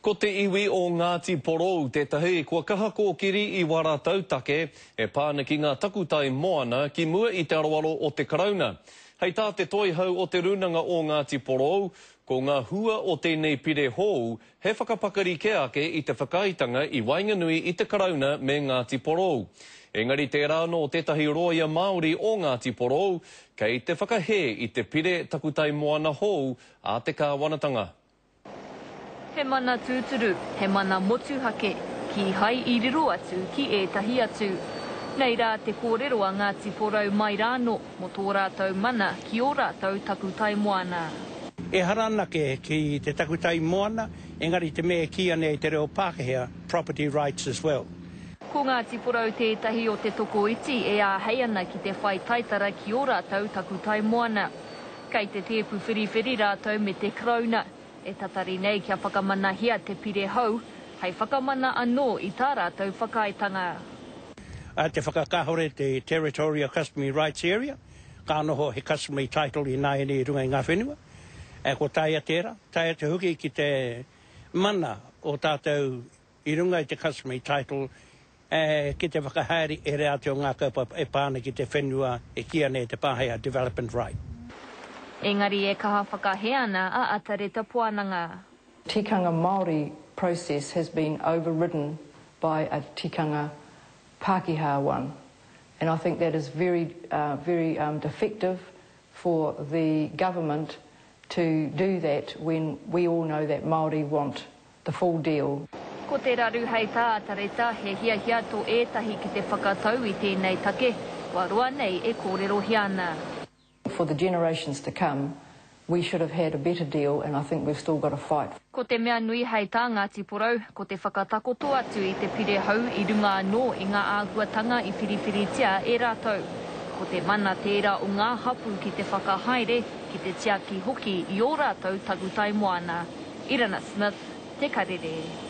Ko te iwi o Ngāti Porou tētahi kua kaha kōkiri i wā rātou take e pā ana ki ngā takutai moana ki mua i te aroaro o te Karauna. Hei tā te Toihau o Te Rūnanga o Ngāti Porou, ko ngā hua o tēnei pire hou he whakapakari kē ake i te whakaaetanga i waenganui i te Karauna me Ngāti Porou. Engari tērā anō tētahi rōia Māori o Ngāti Porou kei te whakahē i te pire takutai moana hou a te kāwanatanga. He mana tūturu, he mana motuhake, kīhai i riro atu ki ētahi atu. Nei rā te kōrero a Ngāti Porou mai rānō mō tō rātou mana ki ō rātou takutai moana. Ehara anake ki te takutai moana, engari te mea e kīia nei e te reo Pākehā, property rights as well. Ko Ngāti Porou tētahi o te tokoiti e āhei ana ki te whai taitara ki ō rātou takutai moana. Kei te tēpu whiriwhiri rātou me te Karauna e tatari nei kia whakamanahia te pire hou hei whakamana anō i tā rātou whakaaetanga. A te whakakahore te Territorial Customary Rights Area, ka noho he customary title ināianei i runga i ngā whenua, e ko taea tērā, taea te hoki ki te mana o tātou i runga i te customary title e, ki te whakahaere ērā atu o ngā kaupapa e pā ana ki te whenua e kīia nei e te Pākehā development right. Engari e kaha whakahē ana a Atareta Poananga. Tikanga Māori process has been overridden by a tikanga Pākehā one and I think that is very, very defective for the government to do that when we all know that Māori want the full deal. Ko te raru hei tā Atareta, he hiahia tō ētahi ki te whakatau i tēnei take, kua roa nei e kōrerohia ana. For the generations to come, we should have had a better deal and I think we've still got a fight. Ko te mea nui hei tā Ngāti Porou, ko te whakatakoto atu i te pire hou i runga anō i ngā āhuatanga i whiriwhiritia e rātou. Ko te mana tērā o ngā hapū ki te whakahaere, ki te tiaki hoki i ō rātou takutai moana. Irana Smith, Te Karere.